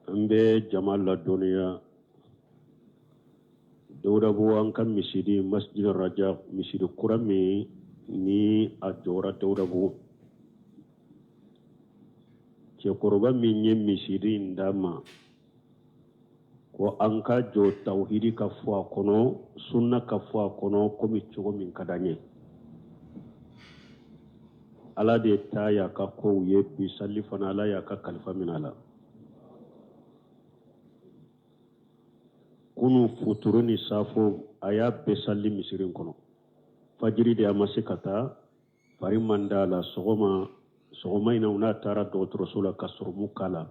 An bɛ jama ladɔnniya Dawudabugu an ka misiri Masjid Raja misiri kura min ni a jɔra Dawudabugu cɛkɔrɔba min ye misiri in d'an ma ko an ka jɔ tawhidi ka fɔ a kɔnɔ sunna ka fɔ a kɔnɔ komi cogo min ka d'an ye ala de ta y'a ka kow ye bi sali fana ala y'a ka kalifa minɛ a la kunu futuru ni safo a y'a bɛɛ sali misiri in kɔnɔ fajiri de a ma se ka taa fari man d'a la sɔgɔma sɔgɔma in na u n'a taara dɔgɔtɔrɔso la ka sɔrɔmu k'a la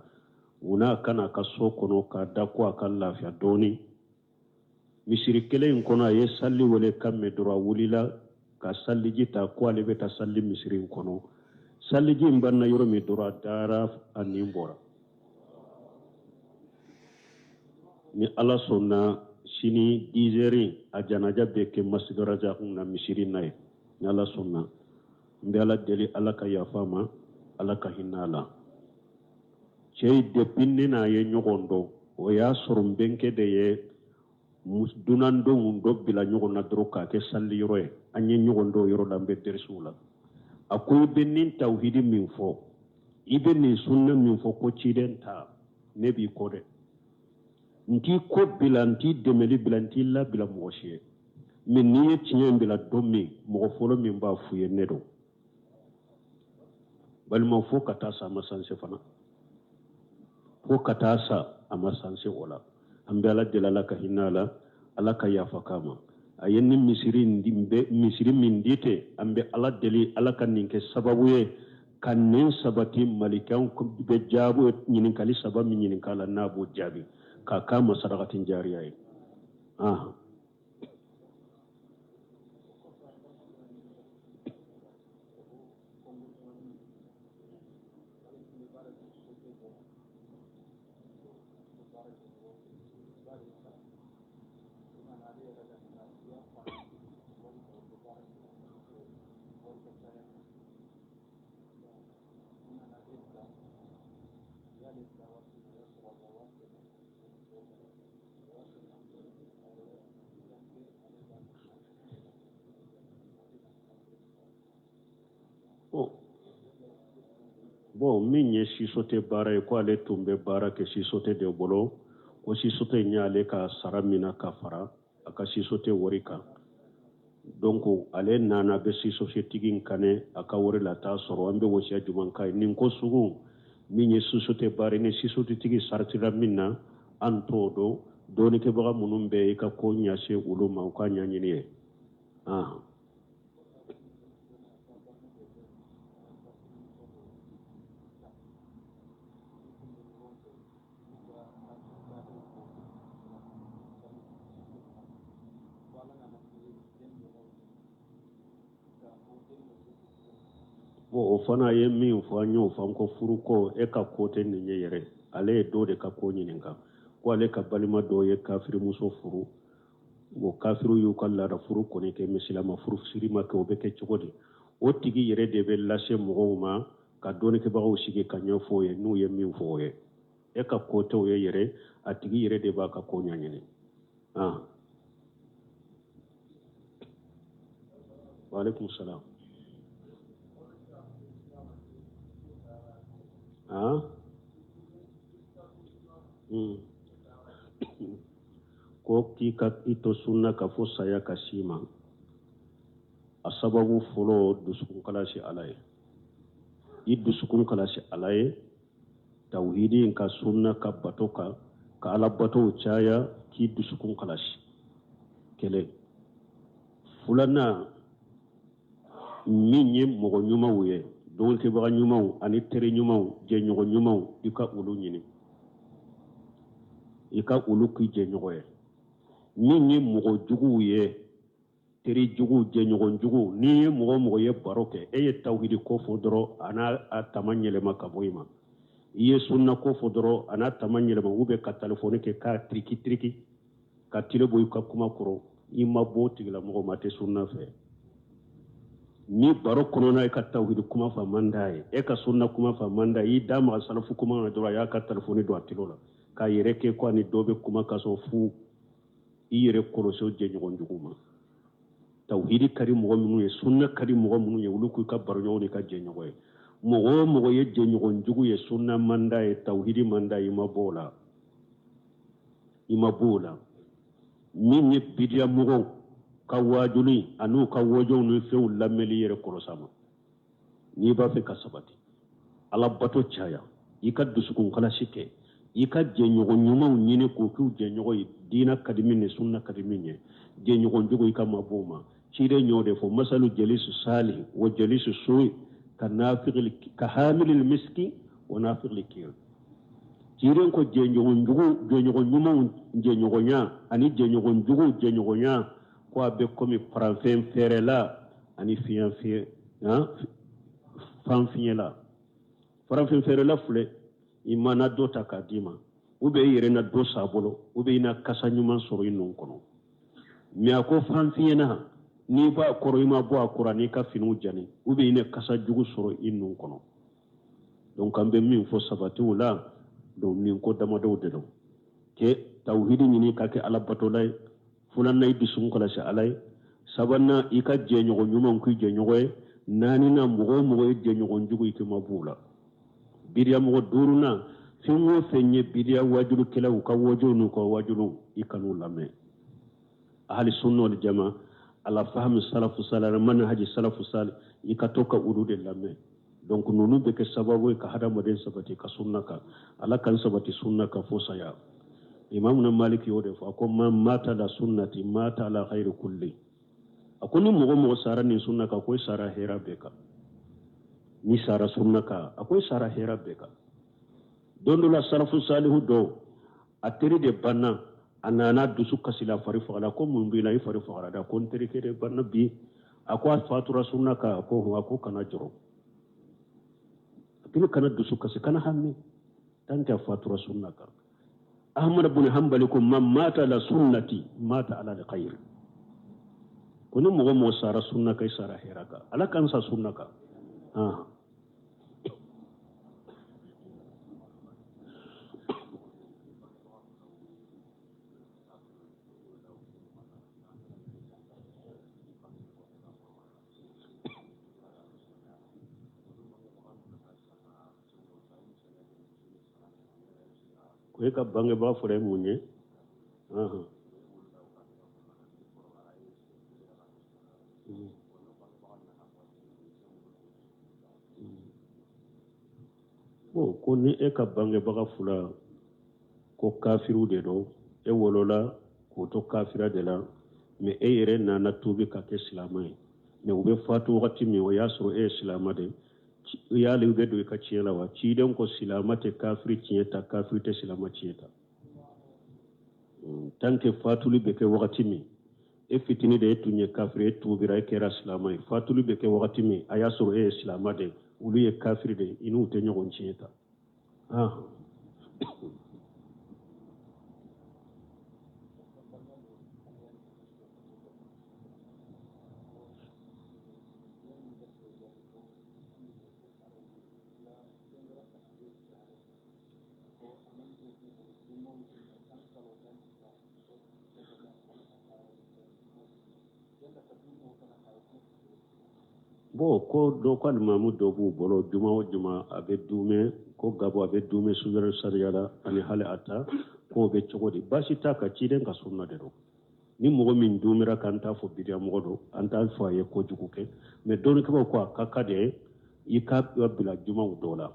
u n'a ka na a ka so kɔnɔ k'a da ko a ka lafiya dɔɔni misiri kelen in kɔnɔ a ye sali wele kan mɛn dɔrɔn a wulila ka saliji ta ko ale bɛ taa sali misiri in kɔnɔ saliji in banna yɔrɔ min dɔrɔn a dara a nin bɔra ni ala sɔnna sini 10 heures a janaja bɛ kɛ masjid raja na misiri na yen ni ala sɔnna n bɛ ala deli ala ka yafa a ma ala ka hinɛ a la cɛ in depuis ne n'a ye ɲɔgɔn dɔn o y'a sɔrɔ n bɛnkɛ de ye dunandenw dɔ bila ɲɔgɔn na dɔrɔn k'a kɛ sali yɔrɔ ye an ye ɲɔgɔn dɔn yɔrɔ la an bɛ derisiw la a ko i bɛ nin tawhidi min fɔ i bɛ nin sunna min fɔ ko ciden ta ne b'i kɔ dɛ n t'i ko bila n t'i dɛmɛli bila n t'i labila mɔgɔ si ye mais n'i ye tiɲɛ in bila don min mɔgɔ fɔlɔ min b'a f'u ye ne don balima fo ka taa sa a ma sanse fana fo ka taa sa a ma sanse o la an bɛ ala deli ala ka hinɛ a la ala ka yafa k'a ma a ye nin misiri misiri min di ten an bɛ ala deli ala ka nin kɛ sababu ye ka nin sabati malikaw bɛ jaabi ɲininkali saba min ɲininka la n'a b'o jaabi k'a k'a ma sarakatin jariya ye Bon min ye sisote baara ye ko ale tun bɛ baara kɛ sisote de bolo ko sisote in y'ale ka sara mina ka fara a ka sisote wari kan donc ale nana bɛ sisotetigi in kanɛ a ka wari la t'a sɔrɔ an bɛ wasiya juman k'a ye nin ko sugu min ye sisote baara ni sisotetigi saratira min na an t'o dɔn dɔnnikɛbaga minnu bɛ i ka ko ɲɛsin olu ma u k'a ɲɛɲini ye ah. Bon o fana ye min fɔ an y'o fɔ an ko furuko e ka ko tɛ nin ye yɛrɛ ale ye dɔ de ka ko ɲininka ko ale ka balima dɔ ye kafirimuso furu o kafiriw y'u ka laada furu kɔni kɛ mais silama furu siri ma kɛ o bɛ kɛ cogo di o tigi yɛrɛ de bɛ lase mɔgɔw ma ka dɔnnikɛbagaw sigi ka ɲɛfɔ o ye n'u ye min fɔ o ye e ka ko tɛ o ye yɛrɛ a tigi yɛrɛ de b'a ka ko ɲɛɲini ah. Waaleykum salaam ah. Ko k'i ka i to sunna kan fo saya ka s'i ma a sababu fɔlɔ dusukun kalasi ala ye i dusukun kalasi ala ye tawhidi in ka sunna ka bato kan ka ala batow caya k'i dusukun kalasi kelen filanan min ye mɔgɔ ɲumanw ye dɔnnikɛbaga ɲumanw ani teri ɲumanw jɛɲɔgɔn ɲumanw i ka olu ɲini i ka olu k'i jɛɲɔgɔn ye min ye mɔgɔ juguw ye teri jugu jɛɲɔgɔn jugu n'i ye mɔgɔ o mɔgɔ ye baro kɛ e ye tawhidi ko fɔ dɔrɔn a n'a a tama yɛlɛma ka bɔ i ma i ye sunna ko fɔ dɔrɔn a n'a tama yɛlɛma ou bien ka telefɔni kɛ k'a tiriki tiriki ka tile bɔ i ka kuma kɔrɔ i ma bɔ o tigilamɔgɔ ma a tɛ sunna fɛ ni baro kɔnɔna e ka tawhidi kuma fɔ a man d'a ye e ka sunna kuma fɔ a man d'a ye i da maga salafu kuma na dɔrɔn a y'a ka telefɔni don a tulo la K'a yɛrɛ kɛ ko a ni dɔ bɛ kuma ka sɔrɔ fu. I yɛrɛ kɔlɔsi o jɛɲɔgɔn jugu ma. Tawhidi ka di mɔgɔ minnu ye, sunna ka di mɔgɔ minnu ye, olu k'i ka baroɲɔgɔn n'i ka jɛɲɔgɔn ye. Mɔgɔ o mɔgɔ ye jɛɲɔgɔn jugu ye, sunna man d'a ye, tawhidi man d'a ye, i ma bɔ o la, i ma bɔ o la. Min ye bidiya mɔgɔw ka waajuli an'u ka wɔjɔw ni fɛnw lamɛnli yɛrɛ kɔlɔsi a ma. N'i b'a fɛ ka sabati, ala bato caya, i ka dusukun kalasi kɛ, i ka jɛɲɔgɔn ɲumanw ɲini k'o k'u jɛɲɔgɔn ye, diina ka di min ye, sunna ka di min ye, jɛɲɔgɔn jugu i ka mabɔ o ma. Ciden y'o de fɔ, masalu jalisu salih wa jalisu suwi ka nafiqil ka hamilil miski wa nafiqil kir. Ciden ko jɛɲɔgɔn jugu, jɛɲɔgɔn ɲumanw jɛɲɔgɔnya ani jɛɲɔgɔn juguw jɛɲɔgɔnya, ko a bɛ komi paranfɛn feerela ani fiɲɛ fiɲɛ fan fiɲɛla. Paranfɛn feerela filɛ, i mana dɔ ta k'a d'i ma, ou bien i yɛrɛ na dɔ san a bolo, ou bien i na kasa ɲuman sɔrɔ i nun kɔnɔ. Mais a ko fan fiɲɛna, n'i b'a kɔrɔ, i ma bɔ a kɔrɔ, n'i ka finiw jani, ou bien i na kasa jugu sɔrɔ i nun kɔnɔ. Donc an bɛ min fɔ sabatiw la, donc nin ko damadɔw de don. Ke tawhidi ɲini ka kɛ ala batola ye, filanan i dusukun kɔlɔsi ala ye, sabanan i ka jɛɲɔgɔn ɲuman k'i jɛɲɔgɔn ye, naaninan mɔgɔ o mɔgɔ ye jɛɲɔgɔn jugu i k'i mabɔ u la. Bidiya mɔgɔ duurunan, fɛn o fɛn ye bidiya wajulukɛlaw ka wajuw n'u ka wajuliw, i kan'u lamɛn. Ahali sunna wal jama, ala fahami salafu salih, manhaji salafu salih, i ka to ka olu de lamɛn. Donc ninnu bɛ kɛ sababu ye ka hadamaden sabati ka sunna kan. Ala k'an sabati sunna kan fo saya. Imamuna Maliki y'o de fɔ, a ko man mata ala sunnati mata ala khayri kulli. A ko ni mɔgɔ mɔgɔ sara nin sunna kan, ko i sara hɛrɛ bɛɛ kan. N'i sara sunna kan, a ko i sara hɛrɛ bɛɛ kan. Don dɔ la salafu salihu dɔw, a teri de banna, a nana dusu kasila, fari fagala. Ko mun b'i la, i fari fagara da? Ko n terikɛ de banna bi. A ko a fatura sunna kan. A ko hɔn. A ko kana jɔrɔ, a k'i kana dusu kasi, kana hami, tant que a fatura sunna kan. Ahmad bin Hanbali ko man mata ala sunnati mata ala alkhair. Ko ni mɔgɔ mɔgɔ sara sunna kan, i sara hɛrɛ kan. Ala k'an sa sunna kan. Ko e ka bangebaa fɔlɔ ye mun ye? Bon, ko ni e ka bangebaga fila ko kafiriw de don, e wolola k'o to kafira de la, mais e yɛrɛ nana tuubi ka kɛ silama ye, mais u bɛ fatu wagati min, o y'a sɔrɔ e ye silama de ye, yali u bɛ don i ka tiɲɛ la wa? Ciden ko silama tɛ kafiri tiɲɛ ta, kafiri tɛ silama tiɲɛ ta. Tant que fatuli bɛ kɛ wagati min, e fitini de e tun ye kafiri, e tuubira, e kɛra silama ye, fatuli bɛ kɛ wagati min, a y'a sɔrɔ e ye silama de ye, olu ye kafiri de ye, i n'u tɛ ɲɔgɔn tiɲɛ ta. Bon, ko dɔ ko alimamu dɔ b'u bolo, juma o juma a bɛ duumɛ, ko gabo a bɛ duumɛ sujada sariyala ani hali a ta, k'o bɛ cogo di? Baasi t'a kan, ciden ka sunna de don. Ni mɔgɔ min duumɛra kan, an t'a fɔ bidiya mɔgɔ don, an t'a fɔ a ye kojugu kɛ, mais dɔnnikɛbaw ko a ka kan de i ka bila jumaw dɔ la,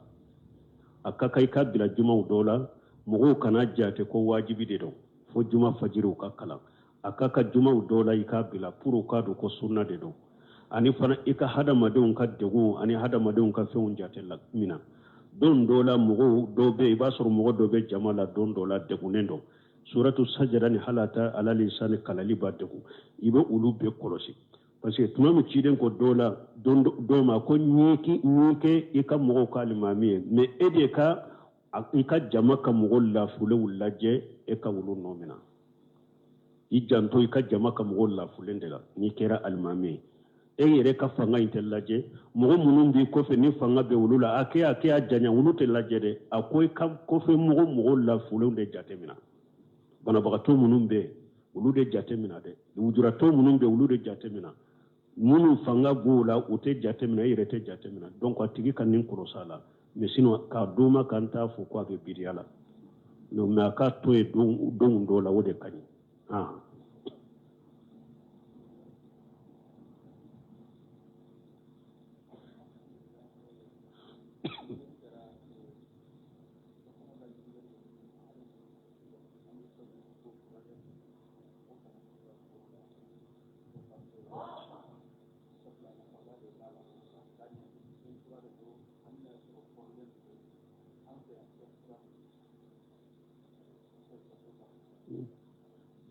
a ka kan i ka bila jumaw dɔ la, mɔgɔw kana jate ko wajibi de don fo juma fajiriw ka kalan. A ka kan jumaw dɔ la i k'a bila pour u k'a dɔn ko sunna de don. Ani fana i ka hadamadenw ka degun ani hadamadenw ka fɛnw jate la mina. Don dɔ la mɔgɔw dɔw bɛ yen, i b'a sɔrɔ mɔgɔ dɔ bɛ jama la, don dɔ la degunnen don, suratu sajada ni halata alal insani kalali b'a degun, i bɛ olu bɛɛ kɔlɔsi. Parce que tuma min ciden ko dɔ la don dɔ ma ko n'i kɛ i ka mɔgɔw ka alimami ye, mais e de ka i ka jama ka mɔgɔ lafulenw lajɛ, e ka olu nɔ minɛ, i janto i ka jama ka mɔgɔw lafulen de la n'i kɛra alimami ye. E yɛrɛ ka fanga in tɛ lajɛ, mɔgɔ minnu b'i kɔfɛ ni fanga bɛ olu la, a kɛ a kɛ a janya, olu tɛ lajɛ dɛ. A ko i ka kɔfɛ mɔgɔ mɔgɔ lafulenw de jateminɛ, banabagatɔ minnu bɛ yen, olu de jateminɛ dɛ, lujuratɔ minnu bɛ yen, olu de jateminɛ, minnu fanga b'o la, u tɛ jateminɛ, e yɛrɛ tɛ jateminɛ. Donc a tigi ka nin kɔlɔsi a la. Mais sinon k'a d'o ma k'an t'a fɔ ko a bɛ bidiya la, mais a k'a to yen don dɔ la, o de ka ɲi. Ah.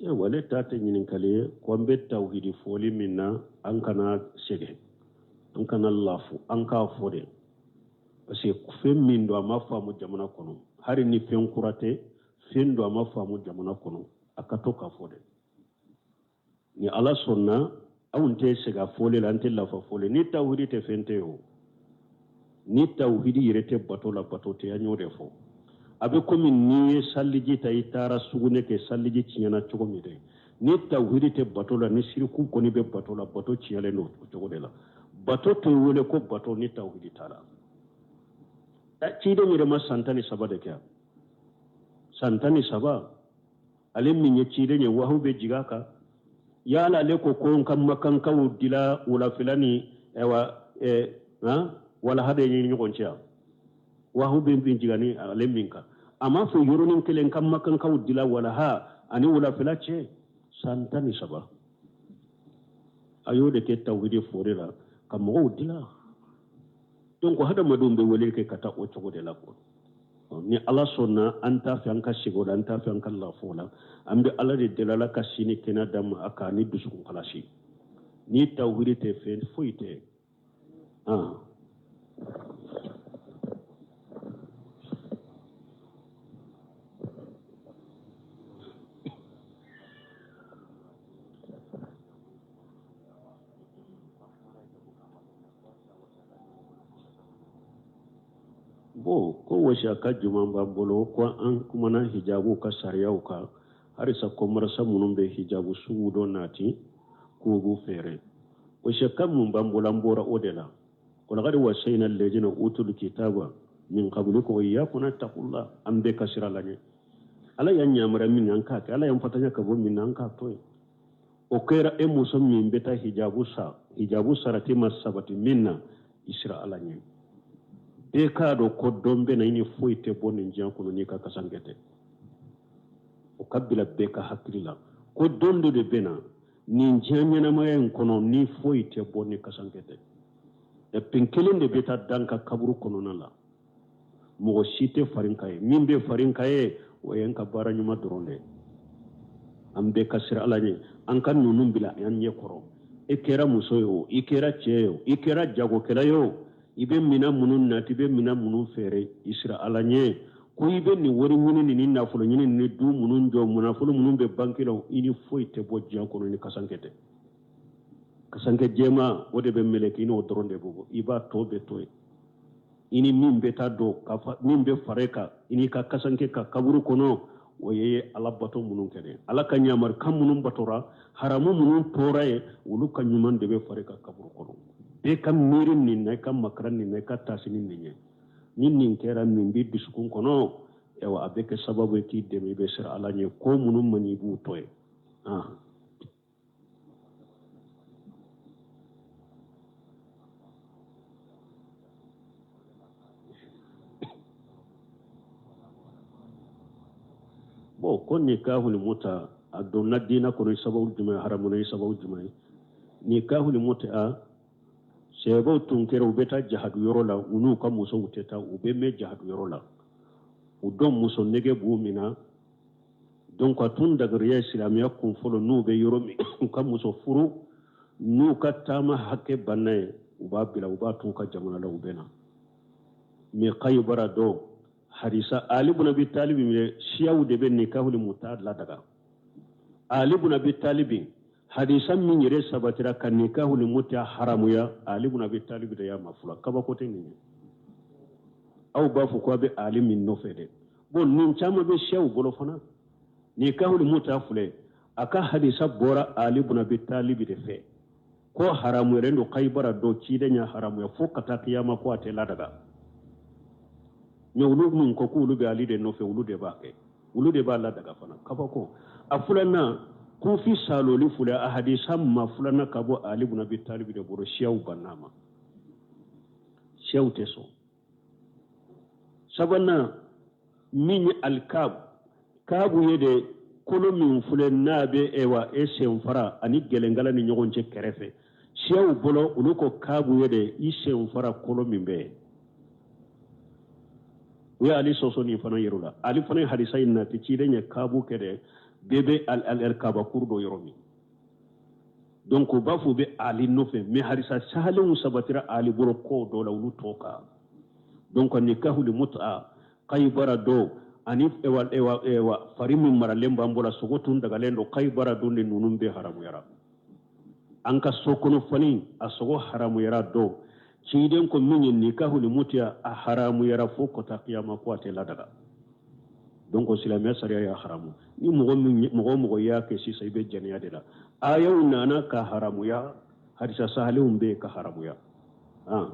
Ayiwa, ne ta tɛ ɲininkali ye ko an bɛ tawhidi fɔli min na, an kana sɛgɛn, an kana lafu, an k'a fɔ de, parce que fɛn min don, a ma faamu jamana kɔnɔ. Hali ni fɛn kura tɛ, fɛn don, a ma faamu jamana kɔnɔ, a ka to k'a fɔ de. Ni Ala sɔnna, anw tɛ sɛgɛn fɔli la, an tɛ lafa fɔli. Ni tawhidi tɛ, fɛn tɛ o. Ni tawhidi yɛrɛ tɛ bato la, bato tɛ. An y'o de fɔ. A bɛ komi n'i ye saliji ta, i taara sugunɛ kɛ, saliji tiɲɛna cogo min dɛ. Ni tawhidi tɛ bato la, ni siriku kɔni bɛ bato la, bato tiɲɛlen don o cogo de la. Bato tɛ wele ko bato ni tawhidi t'a la. Ciden yɛrɛ ma san 13 de kɛ, san 13. Ale min ye ciden ye, wahu bɛ jigin a kan. Yala ale ko ko n ka makankaw dila wulafɛla ni ayiwa han walaha de ni ɲɔgɔn cɛ, wahu bɛ bin jigin ni ale min kan, a m'a fɔ yɔrɔnin kelen ka makankaw dila walaha ani wulafɛla cɛ. San 13 a y'o de kɛ tawhidi fɔli la ka mɔgɔw dila. Donc hadamadenw bɛ wele kɛ ka taa o cogo de la quoi. Ni Ala sɔnna, an t'a fɛ an ka sigi o la, an t'a fɛ an ka lafu o la. An bɛ Ala de deli, Ala ka si ni kɛnɛya d'an ma, a k'a ni dusukun kalasi. Ni tawhidi tɛ, fɛn foyi tɛ. Ah. Bon, ko wasiya kan jumɛn b'an bolo? Ko an kumana hijabu ka sariyaw kan halisa, commerçant minnu bɛ hijabu sugu dɔ nati k'u b'u feere. Wasiya kan mun b'an bolo? An bɔra o de la. Walakadi wasayina lajina utul kitaba min qablikum wa iyyakum an ittaqullah. An bɛɛ ka siran Ala ɲɛ. Ala y'an yamaruya min na, an k'a kɛ. Ala y'an fatanya ka bɔ min na, an k'a to yen. O kɛra e muso min bɛ taa hijabu san, hijabu sarati ma sabati min na, i siran Ala ɲɛ. Bɛɛ k'a dɔn ko don bɛ na, i ni foyi tɛ bɔ nin diɲɛ kɔnɔ n'i ka kasankɛ tɛ. O ka bila bɛɛ ka hakili la ko don dɔ de bɛ na nin diɲɛ ɲɛnamaya in kɔnɔ, ni foyi tɛ bɔ ni kasankɛ tɛ. Pin kelen de bɛ taa dan ka kaburu kɔnɔna la, mɔgɔ si tɛ farin ka ye. Min bɛ farin ka ye, o ye n ka baara ɲuman dɔrɔn de ye. An bɛɛ ka siran Ala ɲɛ, an ka ninnu bila an ɲɛ kɔrɔ. E kɛra muso ye o, i kɛra cɛ ye o, i kɛra jagokɛla ye o, i bɛ minɛn minnu nati, i bɛ minɛn minnu feere, i siran Ala ɲɛ ko i bɛ nin wari ɲini, nin ni nafolo ɲini, nin du minnu jɔ, nafolo minnu bɛ banki la, i ni foyi tɛ bɔ diɲɛ kɔnɔ ni kasankɛ tɛ. Kasankɛ jɛman, o de bɛ meleke, i n'o dɔrɔn de bɛ bɔ, i b'a tɔ bɛɛ to yen. I ni min bɛ taa don, ka fa, min bɛ fara i kan, i n'i ka kasanke ka kaburu kɔnɔ, o ye Ala bato minnu kɛ dɛ, Ala ka ɲamarikan minnu batora, haramu minnu tora ye, olu ka ɲuman de bɛ fara i kan kaburu kɔnɔ. Bɛɛ ka miiri nin na, i ka makaran nin na, i ka taasi ni nin ye. Ni nin kɛra, min b'i dusukun kɔnɔ, ayiwa, a bɛ kɛ sababu ye k'i dɛmɛ, i bɛ siran Ala ɲɛ, ko minnu man ɲi, i b'u to yen. Bon, ko nikahul muta a donna diina kɔnɔ sababu jumɛn, haramuna ye sababu jumɛn ye? Nikahul muta, sahabaw tun kɛra u bɛ taa jahadu yɔrɔ la, u n'u ka musow tɛ taa, u bɛ mɛn jahadu yɔrɔ la. U dɔn muso nege b'u minɛ. Donc a tun dagariya silamɛya kun fɔlɔ, n'u bɛ yɔrɔ min, u ka muso furu, n'u ka taama hakɛ banna ye, u b'a bila, u b'a t'u ka jamana la, u bɛ na. Mais Kayibara dɔn hadisa, Ali bun Abi Talibi minɛ, siyaw de bɛ nikahul muta ladaga. Ali bun Abi Talibi Hadisa min yɛrɛ sabatira ka nikahul muta haramuya, Ali bun Abi Talib de y'a mafula. Kabako tɛ nin ye. Aw b'a fɔ ko a bɛ Ali min nɔfɛ dɛ. Bon, nin caman bɛ siyaw bolo fana. Nikahul muta filɛ, a ka hadisa bɔra Ali bun Abi Talib de fɛ ko haramuyalen don Kayibara don, ciden y'a haramuya fo ka taa kiyama ko a tɛ ladaga. Mais olu min ko k'olu bɛ Ali de nɔfɛ, olu de b'a kɛ, olu de b'a ladaga fana. Kabako. A filanan, kufi saloli filɛ, a hadisa ma filanan ka bɔ Ali bun Abi Talib de bolo. Siyaw banna ma, siyaw tɛ sɔn. Sabanan min ye alikaabu, kaabu ye de kolo min filɛ n'a bɛ ewa e senfara ani gɛlɛnkala ni ɲɔgɔn cɛ kɛrɛfɛ. Siyaw bolo, olu ko kaabu ye de i senfara kolo min bɛ yen. U ye Ali sɔsɔ nin fana yɛrɛ la. Ali fana ye hadisa in nati, ciden ye kaabu kɛ dɛ, bɛɛ bɛ al kabakuru dɔ yɔrɔ min. Donc u b'a fɔ u bɛ Ali nɔfɛ, mais hadisa sahalenw sabatira Ali bolo ko dɔ la, olu tɔ kan. Donc nikahul mut'a Kayibara don ani ewa ewa ewa fari min maralen b'an bolo, sogo tun dagalen don Kayibara don de, ninnu bɛɛ haramuyara. An ka so kɔnɔ fani, a sogo haramuyara don. Ciden ko min ye nikahul mut'a, a haramuyara fo ka taa kiyama ko a tɛ ladaga. Donc silamɛya sariya y'a haramu. Ni mɔgɔ min, mɔgɔ o mɔgɔ y'a kɛ sisan, i bɛ jɛnɛya de la. Ayaw nana ka haramuya, hadisa sahalenw bɛ yen ka haramuya. Ah.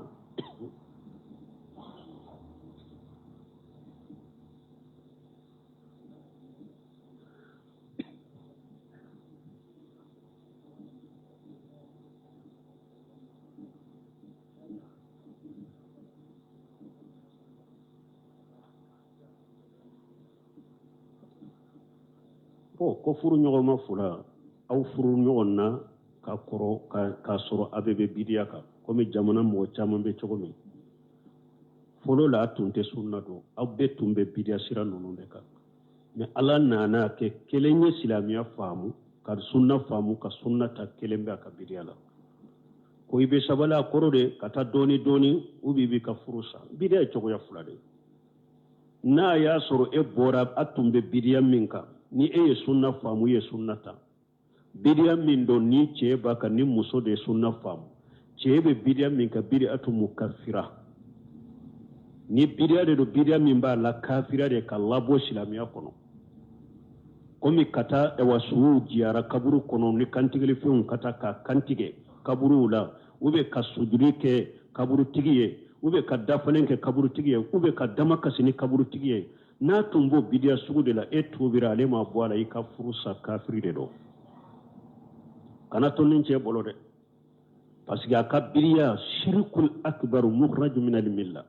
Bon, ko furu ɲɔgɔnma fila, aw furu ɲɔgɔn na ka kɔrɔ k'a sɔrɔ a bɛɛ bɛ bidiya kan, komi jamana mɔgɔ caman bɛ cogo min. Fɔlɔ la, a tun tɛ sunna dɔn, aw bɛɛ tun bɛ bidiya sira ninnu de kan. Mais Ala nana kɛ kelen ye silamɛya faamu ka sunna faamu ka sunna ta, kelen bɛ a ka bidiya la. Ko i bɛ sabali a kɔrɔ de ka taa dɔɔni dɔɔni, u b'i ka furu sa. Bidiya ye cogoya fila de ye. N'a y'a sɔrɔ e bɔra a tun bɛ bidiya min kan, ni e ye sunna faamu, i ye sunna ta. Bidiya min don ni cɛ b'a kan, ni muso de ye sunna faamu, cɛ bɛ bidiya min kan, bidiyatu mukafira. Ni bidiya de don, bidiya min b'a la kafira de ka labɔ silamɛya kɔnɔ, komi ka taa ɛwa suw jiyara kaburu kɔnɔ ni kantigɛlifɛnw, ka taa ka kantigɛ kaburuw la, u bɛ ka sujudi kɛ kaburutigi ye, u bɛ ka dafalen kɛ kaburutigi ye, u bɛ ka damakasi ni kaburutigi ye. N'a tun b'o bidiya sugu de la, e tubira, ale ma bɔ a la, i ka furu sa, kafiri de don. Kana to nin cɛ bolo dɛ, parce que a ka bidiya shirikul akbar mukhraju min al milla,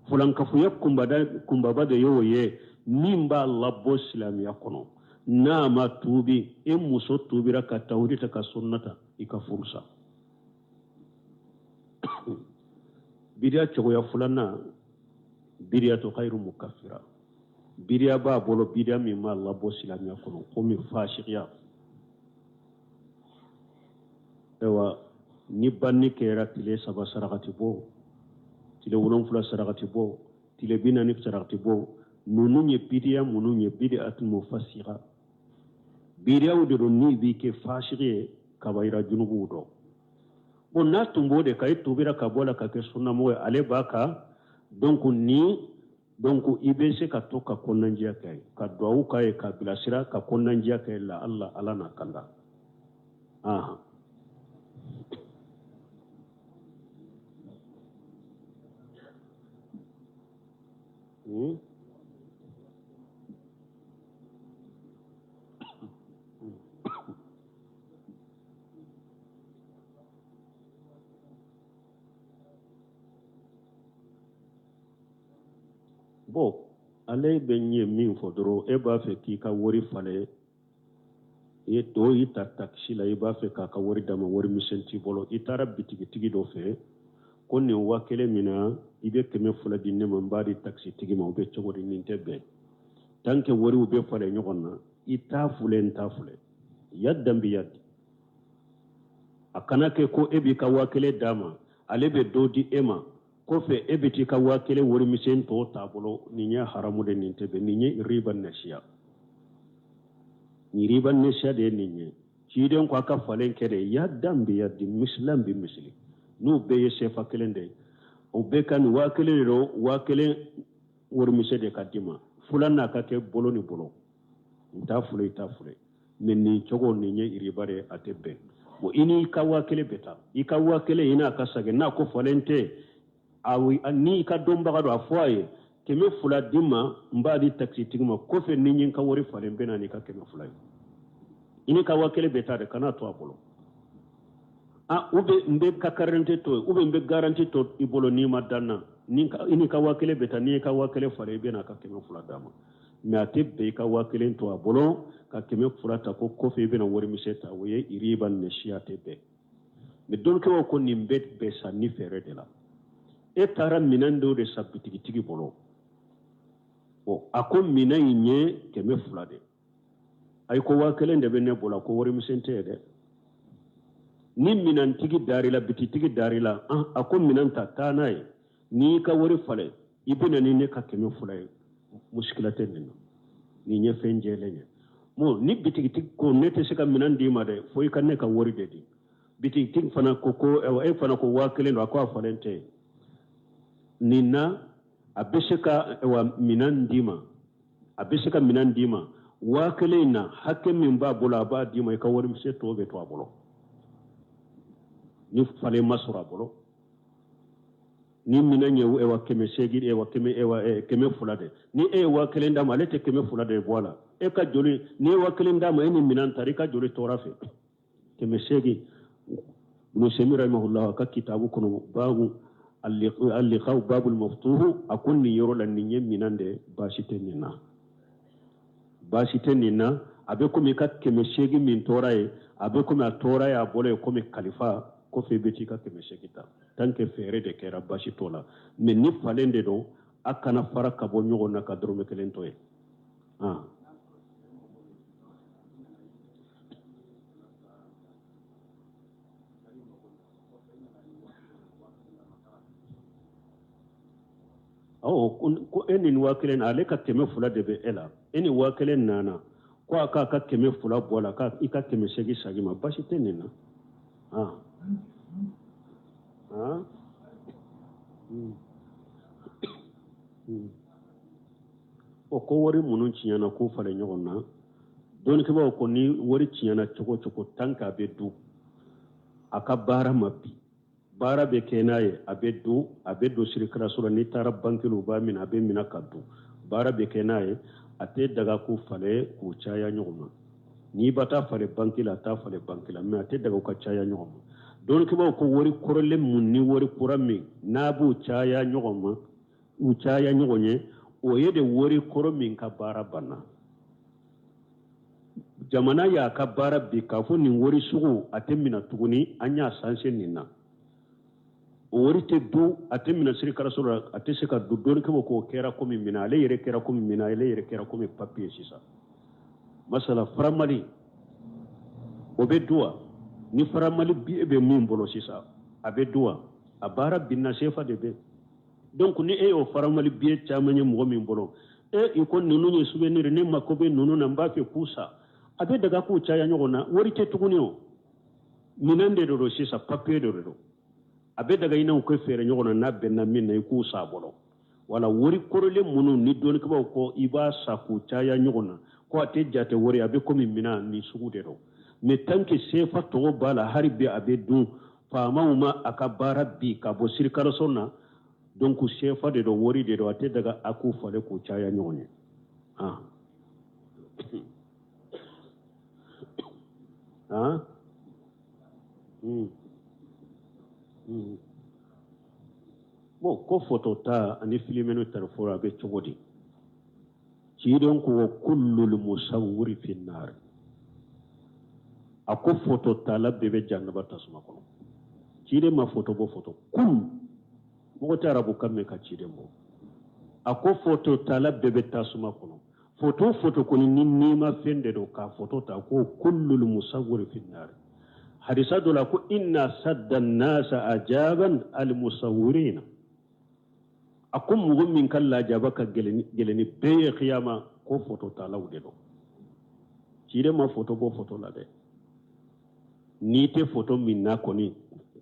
fulankafoya kunbaba de y'o ye min b'a labɔ silamɛya kɔnɔ. N'a ma tuubi, e muso tuubira ka tawhidi ta ka sunna ta, i ka furu sa. Bidiya cogoya filanan, bidiyatu ghayru mukaffira, bidiya b'a bolo, bidiya min b'a labɔ silamɛya kɔnɔ, komi fasikiya. Ayiwa, ni banni kɛra, tile 3 sarakati bɔ, tile 7 sarakati bɔ, tile 40 sarakati bɔ, ninnu ye bidiya minnu ye, bidiyatu mufasika, bidiyaw de don ni b'i kɛ fasiki ye, kabayira junubuw dɔn. Bon, n'a tun b'o de kan, e tubira ka bɔ la ka kɛ sunnamɔgɔ ye, ale b'a kan. Donc ni donc i bɛ se ka to ka kɔnɔnajɛya kɛ, ka duwawu k'a ye, ka bilasira, ka kɔnɔnajɛya kɛ la Allah, Ala n'a kanda. Ahan. Bon, ale bɛ ɲɛ min fɔ dɔrɔn, e b'a fɛ k'i ka wari falen, i ye dɔw y'i ta takisi la, i b'a fɛ k'a ka wari d'a ma, wari misɛn t'i bolo, i taara bitigitigi dɔ fɛ ko nin 1000 min na, i bɛ 200 di ne ma, n b'a di takisitigi ma. O bɛ cogo di? Nin tɛ bɛn. Tant que wariw bɛ falen ɲɔgɔn na, i t'a filɛ, n t'a filɛ, yadan bi yadi. A kana kɛ ko e b'i ka 1000 d'a ma, ale bɛ dɔ di e ma kɔfɛ, e bɛ t'i ka 1000 warimisɛn tɔ t'a bolo. Nin ye haramu de, nin tɛ bɛn. Nin ye riba nasiya, nin riba nasiya de ye nin ye. Ciden ko a ka falen kɛ de yadan bi yadi misilan bi misili. N'u bɛɛ ye sefa kelen de ye, o bɛɛ ka nin 1000 de don, 1000 warimisɛn de ka d'i ma. Fulan n'a ka kɛ bolo ni bolo, n t'a folo i t'a folo, mais nin cogo nin ye iriba de, a tɛ bɛn. Bon, i n'i ka 1000 bɛ taa, i ka 1000 i n'a ka sagin. N'a ko falen tɛ, ni i ka dɔnbaga don, a fɔ a ye 200 di n ma, n b'a di takisitigi ma. Kɔfɛ ni n ye n ka wari falen, n bɛ na n'i ka 200 ye. I n'i ka 1000 bɛ taa de, kan'a to a bolo. Ah, ou bien n bɛ ka carte to yen, ou bien n bɛ garantie to i bolo n'i ma da n na. I n'i ka 1000 bɛ taa, n'i ka 1000 falen, i bɛ n'a ka 200 d'a ma. Mais a tɛ bɛn i ka 1000 to a bolo ka 200 ta ko kɔfɛ i bɛna warimisɛn ta. O ye iriba nasiya, tɛ bɛn. Mais dɔnnikɛlaw ko nin bɛ bɛn sa ni fɛɛrɛ de la. E taara minɛn dɔw de san bitigitigi bolo. Bon, a ko minɛn in ye 200 de. Ayi, ko 1000 de bɛ ne bolo. A ko warimisɛn tɛ ye dɛ. Ni minɛntigi dar'i la, bitigitigi dar'i la, a ko minɛn ta, taa n'a ye. N'i y'i ka wari falen, i bɛ na ni ne ka 200 ye. Musikila tɛ nin na, nin ye fɛn jɛlen ye. Bon, ni bitigitigi ko ne tɛ se ka minɛn d'i ma dɛ, fo i ka ne ka wari de di. Bitigitigi fana ko ko e fana ko 1000 don, a ko a falen tɛ nin na. A bɛ se ka minɛn d'i ma, a bɛ se ka minɛn d'i ma 1000 in na. Hakɛ min b'a bolo, a b'a d'i ma, i ka warimisɛn tɔ bɛ to a bolo. Ni falen ma sɔrɔ a bolo, ni minɛn ye 800, ewa kɛmɛ, ewa 200 de, ni e ye 1000 d'a ma, ale tɛ 200 de bɔ a la. E ka joli, ni e 1000 d'a ma, e ni minɛn taara, i ka joli tora fɛ? 800. Ibn Usaymin rahimahullah ka kitabu kɔnɔ, babu al-liqa'u babul maftuhu, a ko nin yɔrɔ la, nin ye minɛn de, baasi tɛ nin na, baasi tɛ nin na. A bɛ komi i ka 800 min tora ye, a bɛ komi a tora ye a bolo ye komi kalifa. Kɔfɛ i bɛ t'i ka 800 ta. Tant que fɛɛrɛ de kɛra, baasi t'o la. Mais ni falen de don, a kana fara ka bɔ ɲɔgɔn na ka dɔrɔmɛ kelen to ye. Ah. Awɔ, ko e ni 1000, ale ka 200 de bɛ e la, e ni 1000 nana ko a k'a ka 200 bɔ a la, ka i ka 800 sagin ma, baasi tɛ nin na. Ah. Ah. O ko wari minnu tiɲɛna k'u falen ɲɔgɔn na, dɔnnikɛbaaw ko ni wari tiɲɛna cogo o cogo, tant que a bɛ dun, a ka baara ma bin, baara bɛ kɛ n'a ye, a bɛ dun, a bɛ don circulation la. N'i taara banque la, u b'a minɛ, a bɛ minɛ ka dun, baara bɛ kɛ n'a ye, a tɛ daga k'u falen k'u caya ɲɔgɔn ma. N'i ba taa falen banque la, a t'a falen banque la, mais a tɛ daga u ka caya ɲɔgɔn ma. Dɔnnikɛbaaw ko wari kɔrɔlen mun ni wari kura min n'a b'u caya ɲɔgɔn ma, u caya ɲɔgɔn ye, o ye de wari kɔrɔ min ka baara banna, jamana y'a ka baara bin k'a fɔ nin wari sugu a tɛ minɛ tuguni, an y'a sanse nin na, o wari tɛ dun, a tɛ minɛ circulation la, a tɛ se ka dun. Dɔnnikɛbaaw k'o kɛra komi minɛn, ale yɛrɛ kɛra komi minɛn, ale yɛrɛ kɛra komi papiye sisan. Masala franc Mali, o bɛ dun wa? Ni franc Mali billet bɛ min bolo sisan, a bɛ dun wa? A baara binna, sefa de bɛ. Donc ni e y'o franc Mali billet caman ye mɔgɔ min bolo, e i ko ninnu ye souvenir, ne mako bɛ ninnu na, n b'a fɛ k'u san, a bɛ daga k'u caya ɲɔgɔn na. Wari tɛ tuguni, o minɛn de don sisan, papiye de don. A bɛ daga i n'u ka feere ɲɔgɔn na, n'a bɛnna min na, i k'u san a bolo. Wala wari kɔrɔlen minnu ni dɔnnikɛbaaw ko i b'a san k'u caya ɲɔgɔn na, ko a tɛ jate wari, a bɛ komi minɛn nin sugu de don. Mais tant que sefa tɔgɔ b'a la, hali bi a bɛ dun, faamaw ma a ka baara bin ka bɔ circulation na. Donc sefa de don, wari de don, a tɛ daga a k'u falen k'u caya ɲɔgɔn ye. Ah. Ah. Bon, ko foto ta ani filimɛni tariforo, a bɛ cogo di? Ciden ko kullul musawwiri fi naar, a ko foto tala bɛɛ bɛ jahannaba tasuma kɔnɔ. Ciden ma foto bɔ, foto kul mɔgɔ tɛ arabu kan mɛn ka ciden bɔ. A ko foto tala bɛɛ bɛ tasuma kɔnɔ. Foto foto kɔni ni nima fɛn de don k'a foto ta, ko kullul musawwiri fi naar. Hadisa dɔ la ko inna sadda nasa ajaban al musawwirina, a ko mɔgɔ min ka lajaba ka gɛlɛn ni bɛɛ ye kiyama, ko foto talaw de don. Ciden ma foto bɔ foto la dɛ. N'i tɛ foto min na kɔni,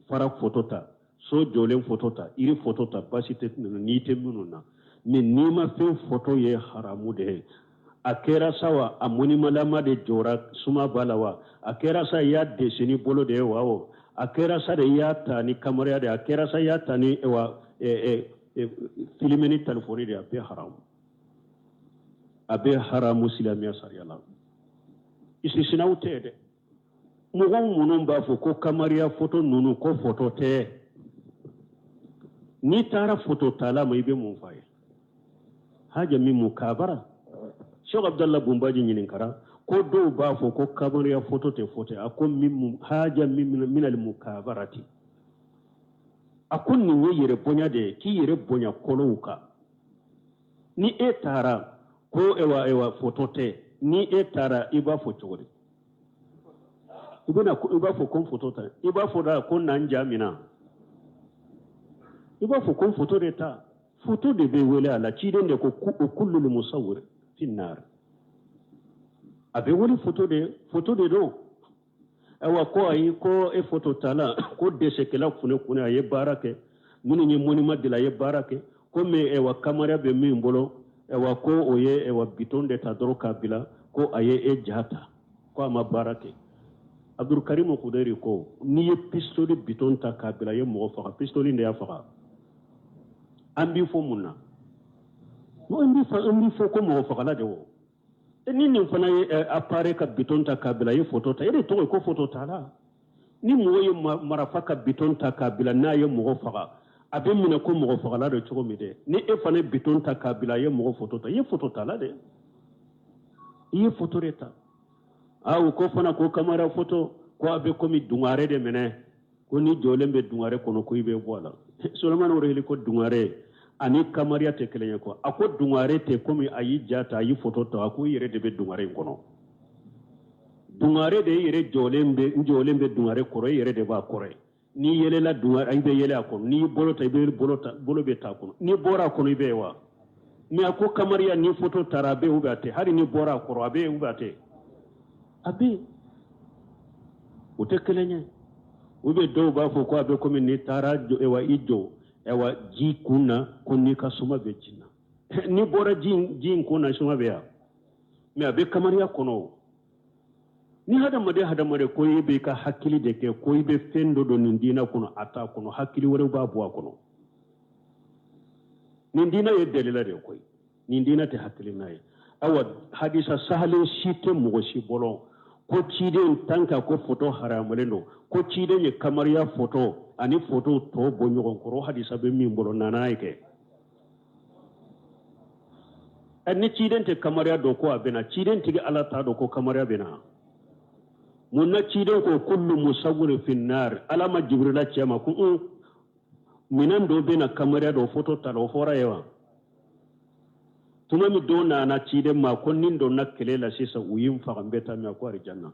fara foto ta, so jɔlen foto ta, yiri foto ta, baasi tɛ n'i tɛ minnu na. Mais n'i ma fɛn foto ye haramu de ye. A kɛra sa wa a monimalama de jɔra suma b'a la wa, a kɛra sa i y'a dessiner ni bolo de ye wa o, a kɛra sa de i y'a ta ni kamariya de ye, a kɛra sa i y'a ta ni wa filime ni telefɔni de ye, a bɛɛ haramu, a bɛɛ haramu silamɛya sariya la. Istisinaw tɛ dɛ. Mɔgɔ minnu b'a fɔ ko kamariya foto ninnu ko foto tɛ, n'i taara foto tala ma, i bɛ mun f'a ye? Haja min mukabara. Sheikh Abdallah Bumbaji ɲininkara ko dɔw b'a fɔ ko kamariya foto tɛ foto ye. A ko min haja min minal mukabarati, a ko nin ye yɛrɛ bonya de ye, k'i yɛrɛ bonya kolow kan. Ni e taara ko ewa ewa foto tɛ, ni e taara i b'a fɔ cogo di? I bɛna i b'a fɔ ko n foto ta, i b'a fɔ da ko na n ja mina, i b'a fɔ ko n foto de ta. Foto de bɛ wele a la. Ciden de ko kullul musawwir fi nar, a bɛ wele foto de, foto de don. Ayiwa, ko ayi, ko e foto tala ko dɛsɛkɛla kunɛ kunɛ a ye baara kɛ, minnu ye monument dilan a ye baara kɛ, komi ayiwa kamariya bɛ min bolo, ayiwa ko o ye ayiwa bitɔn de ta dɔrɔn k'a bila ko a ye e ja ta, ko a ma baara kɛ. Abdulkarim Kudɛri ko n'i ye pistoli bitɔn ta k'a bila a ye mɔgɔ faga, pistoli de y'a faga, an b'i fɔ mun na? An b'i fɔ ko mɔgɔ fagala de o. Ni nin fana ye appareil ka bitɔn ta k'a bila a ye foto ta, e de tɔgɔ ye ko foto tala. Ni mɔgɔ ye marafa ka bitɔn ta k'a bila n'a ye mɔgɔ faga, a bɛ minɛ ko mɔgɔ fagala don cogo min dɛ. Ni e fana ye bitɔn ta k'a bila a ye mɔgɔ foto ta, i ye foto tala dɛ, i ye foto de ta. Aw ko fana ko kamara foto ko a bɛ komi dungare de minɛ, ko n'i jɔlen bɛ dungare kɔnɔ ko i bɛ bɔ a la. Solomani Worohili ko dungare ani kamariya tɛ kelen ye quoi. A ko dungare tɛ komi a y'i ja ta, a y'i foto ta, a ko i yɛrɛ de bɛ dungare in kɔnɔ. Dungare de, i yɛrɛ jɔlen bɛ, n jɔlen bɛ dungare kɔrɔ, i yɛrɛ de b'a kɔrɔ ye. N'i yɛlɛla dungare, i bɛ yɛlɛ a kɔnɔ, n'i bolo ta, i bɛ bolo ta, bolo bɛ ta a kɔnɔ, n'i bɔra a kɔnɔ i bɛ ye wa. Mais a ko kamariya ni foto tara a bɛ yen ou bien a tɛ, hali n'i bɔra a kɔrɔ a bɛ yen ou bien a tɛ, a bɛ yen, o tɛ kelen ye. Ou bien dɔw b'a fɔ ko a bɛ komi n'i taara wa i jɔ wa ji kun na, ko n'i ka suma bɛ ji na, n'i bɔra ji in kun na suma bɛ yan. Mais a bɛ kamariya kɔnɔ o. Ni hadamaden hadamaden ko i b'i ka hakili de kɛ ko i bɛ fɛn dɔ don nin diinɛ kɔnɔ, a t'a kɔnɔ, hakili wɛrɛw b'a bɔ a kɔnɔ. Nin diinɛ ye dalila de ye koyi, nin diinɛ tɛ hakilina ye. Awa hadisa sahalen si tɛ mɔgɔ si bolo ko ciden tan ka ko foto haramulen don, ko ciden ye kamariya foto ani foto tɔ bɔ ɲɔgɔn kɔrɔ. Hadisa bɛ min bolo, nana ye kɛ. Ni ciden tɛ kamariya dɔn ko a bɛna, ciden tigi Ala t'a dɔn ko kamariya bɛna. Mun na ciden ko kullu musawwir fi nar? Ala ma Jibrila cɛ ma ko minɛn dɔ bɛna kamariya dɔ foto ta la, o fɔra ye wa? Tuma min dɔ nana ciden ma ko ni n donna kɛlɛ la sisan, u ye n faga, n bɛ taa min? A ko arijanna.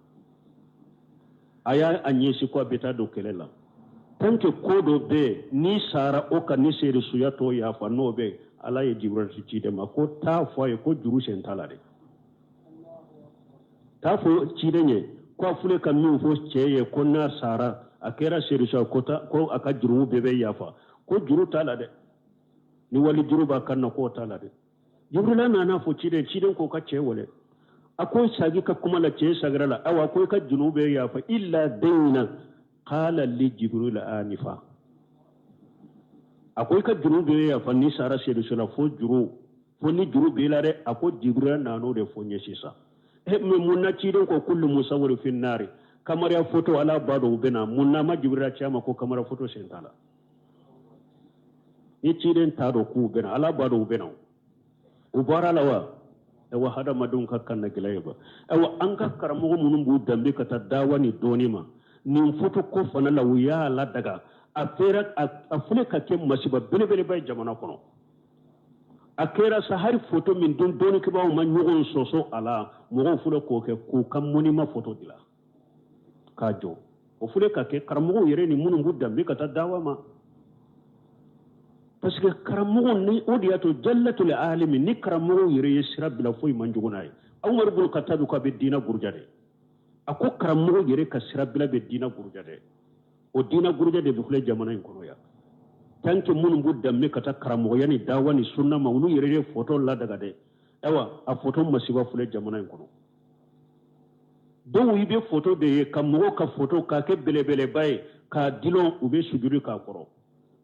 A y'a a ɲɛsin ko a bɛ taa don kɛlɛ la. Tant que ko dɔ bɛ yen n'i sara o kan, ni seeresuya t'o yafa, n'o bɛ yen, Ala ye Jibril ci ciden ma ko taa fɔ a ye ko juru sen t'a la dɛ. Taa fɔ ciden ye ko a filɛ ka min fɔ cɛ ye ko n'a sara a kɛra seeresuya ko ko a ka jurumu bɛɛ bɛ yafa, ko juru t'a la dɛ. Ni wali juru b'a kan na, k'o t'a la dɛ. Jibrila nana fɔ ciden, ciden ko ka cɛ wele. A ko sagi ka kuma la, cɛ sagira la. Awa ko i ka juru bɛ yafa illa dayna qala li Jibril anifa. A ko i ka juru bɛ yafa ni sara seeresu la, fo juru, fo ni juru b'i la dɛ. A ko Jibrila nan'o de fɔ n ye sisan. Mais mun na ciden ko kullu musawwir fi nari? Kamariya foto, Ala b'a dɔn u bɛ na. Mun na ma Jibrila ci a ma ko kamariya foto sen t'a la? Ni ciden t'a dɔn k'u bɛ na, Ala b'a dɔn u bɛ na, u bɔra la wa? Ayiwa, hadamadenw ka kan na gɛlɛya ba. Ayiwa, an ka karamɔgɔ minnu b'u danbe ka taa dawa ni dɔɔni ma nin foto ko fana la, u y'a ladaga. A fɛra a filɛ ka kɛ masiba belebeleba ye jamana kɔnɔ. A kɛra sa hali foto min don dɔɔnikɛbaaw ma ɲɔgɔn sɔsɔ a la, mɔgɔw filɛ k'o kɛ k'u ka monument foto dilan k'a jɔ. O filɛ ka kɛ karamɔgɔw yɛrɛ ni minnu b'u danbe ka taa dawa ma, parce que karamɔgɔ ni o de y'a to jallatul alimi ni karamɔgɔw yɛrɛ ye sira bila, foyi man jugu n'a ye. Umaru bolo Katabi ko a bɛ diinɛ buruja de. A ko karamɔgɔ yɛrɛ ka sirabila bɛ diina buruja dɛ. O diina buruja de bɛ filɛ jamana in kɔnɔ yan. Tant que minnu b'u danbe ka taa karamɔgɔya ni dawa ni sunna ma, olu yɛrɛ ye foto ladaga dɛ. Ayiwa, a foto masiba filɛ jamana in kɔnɔ. Dɔw i bɛ foto de ye ka mɔgɔw ka foto k'a kɛ belebeleba ye k'a dulon, u bɛ sujudi k'a kɔrɔ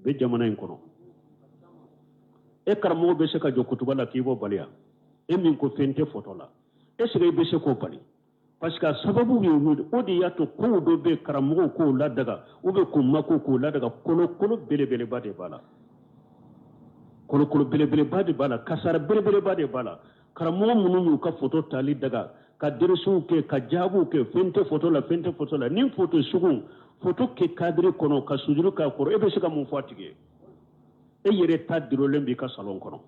bɛ jamana in kɔnɔ. E karamɔgɔ bɛ se ka jɔ kutuba la k'i b'o bali wa? E min ko fɛn tɛ foto la, est ce que i bɛ se k'o bali? Parce que a sababu ye o de y'a to kow dɔ bɛ karamɔgɔw k'o ladaga ou bien k'u mako k'o ladaga. Kolokolo belebeleba de b'a la, kolokolo belebeleba de b'a la, kasara belebeleba de b'a la. Karamɔgɔ minnu y'u ka foto tali daga ka deresiw kɛ ka jaabiw kɛ, fɛn tɛ foto la, fɛn tɛ foto la, ni foto sugu foto kɛ kadiri kɔnɔ ka sujuru k'a kɔrɔ, e bɛ se ka mun fɔ a tigi ye? E yɛrɛ ta dulonnen b'i ka salon kɔnɔ,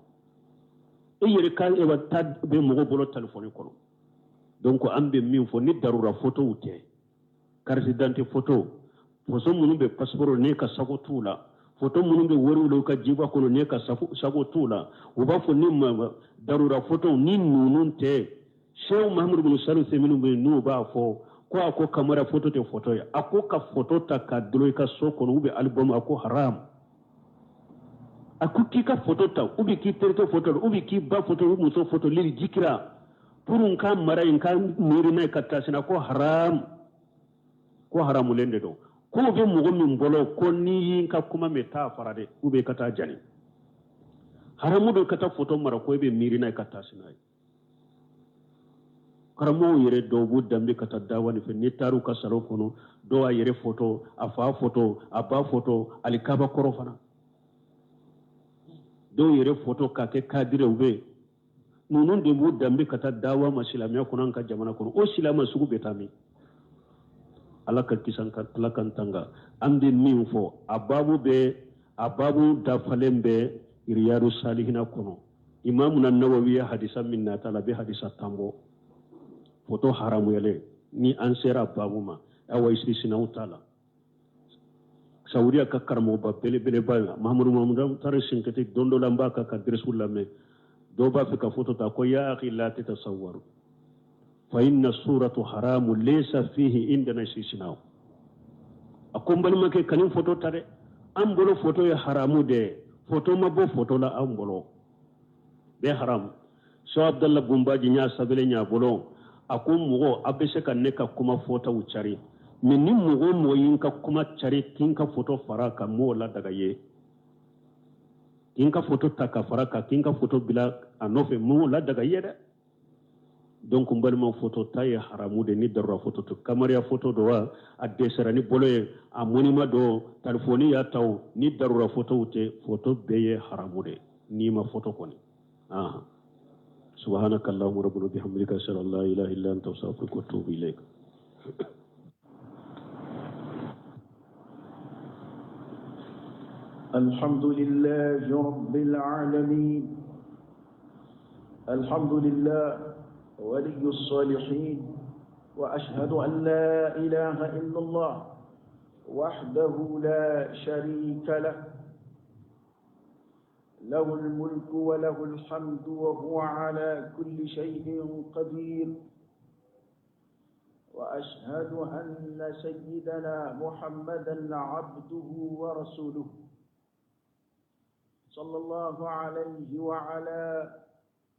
e yɛrɛ ka ta bɛ mɔgɔ bolo telefɔni kɔnɔ. Donc an bɛ min fɔ, ni darura fotow tɛ, carte d'identité foto, foto minnu bɛ passeport n'e ka sago t'u la, foto minnu bɛ wariw la u ka jiba kɔnɔ n'e ka sago t'u la, u b'a fɔ ni darura foto ni ninnu tɛ. Sehu Mahamadu bin Salihu Uthaymin bɛ yen, n'u b'a fɔ ko a ko kamara foto tɛ foto ye. A ko ka foto ta ka dulon i ka so kɔnɔ ou bien album, a ko haram. A ko k'i ka foto ta ou bien k'i terikɛ foto ou bien k'i ba foto ou muso foto lili jikira pour n ka mara n ka miiri n'a ye ka taa sini, ko haram, ko haramulen de don. Ko bɛ mɔgɔ min bolo ko n'i y'i ka kuma mɛn taa fara dɛ, ou bien ka taa jani, haramu don ka taa foto mara ko e bɛ miiri n'a ye ka taa sini ye. Karamɔgɔw yɛrɛ dɔw b'u danbe ka taa dawa nin fɛ, n'i taar'u ka salon kɔnɔ, dɔw a yɛrɛ foto, a fa foto, a ba foto, alikaba kɔrɔ fana, dɔw yɛrɛ foto k'a kɛ kadire. U bɛ ninnu de b'u danbe ka taa dawa ma silamɛya kɔnɔ an ka jamana kɔnɔ. O silamɛ sugu bɛ taa min? Ala ka kisi, Ala k'an tanga. An bɛ min fɔ, a babu bɛ, a babu dafalen bɛ Riyadu Salihina kɔnɔ. Imamuna Nawawi ye hadisa min nata la, a bɛ hadisa 10 bɔ foto haramuyalen. Ni an sera babu ma, awa istisinaw t'a la. Saudiya ka karamɔgɔba belebeleba ye Mahamadu Mahamadu Tari Sinkiti, don dɔ la n b'a ka dirisu lamɛn, dɔw b'a fɛ ka foto ta, ko ya akhi la tatasawwaru fa inna suratu haramu laysa fihi indana istisinaw. A ko n balimakɛ, kan'i foto ta dɛ, an bolo foto ye haramu de, foto ma bɔ foto la an bolo, bɛɛ haramu. So Abdallah Bunbaji y'a sɛbɛnlen y'a bolo, a ko mɔgɔ a bɛ se ka ne ka kuma fɔtaw cari, mais ni mɔgɔ o mɔgɔ y'i ka kuma cari k'i ka foto fara ka m'o ladaga ye, k'i ka foto ta ka fara kan, k'i ka foto bila a nɔfɛ, m'o ladaga ye dɛ. Donc n balima, foto ta ye haramu de ni darura foto to, kamariya foto do wa, a dɛsɛra ni bolo ye, a monima do, telefɔni y'a ta o, ni darura fotow tɛ, foto bɛɛ ye haramu de n'i ma foto kɔni. Subhanaka allahumma rabbana bihamdika, ashhadu an la ilaha illa anta, astaghfiruka wa atubu ilayk. الحمد لله رب العالمين، الحمد لله ولي الصالحين، وأشهد أن لا إله إلا الله وحده لا شريك له، له الملك وله الحمد وهو على كل شيء قدير، وأشهد أن سيدنا محمدا عبده ورسوله صلى الله عليه وعلى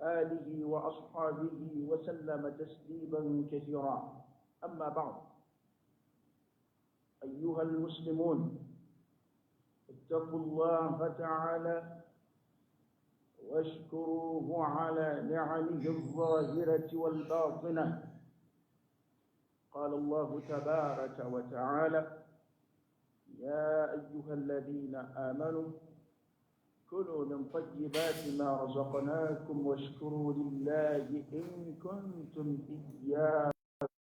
آله وأصحابه وسلم تسليما كثيرا. أما بعد، أيها المسلمون، اتقوا الله تعالى واشكروه على نعمه الظاهرة والباطنة. قال الله تبارك وتعالى: يا أيها الذين آمنوا كلوا من طيبات ما رزقناكم واشكروا لله إن كنتم إياه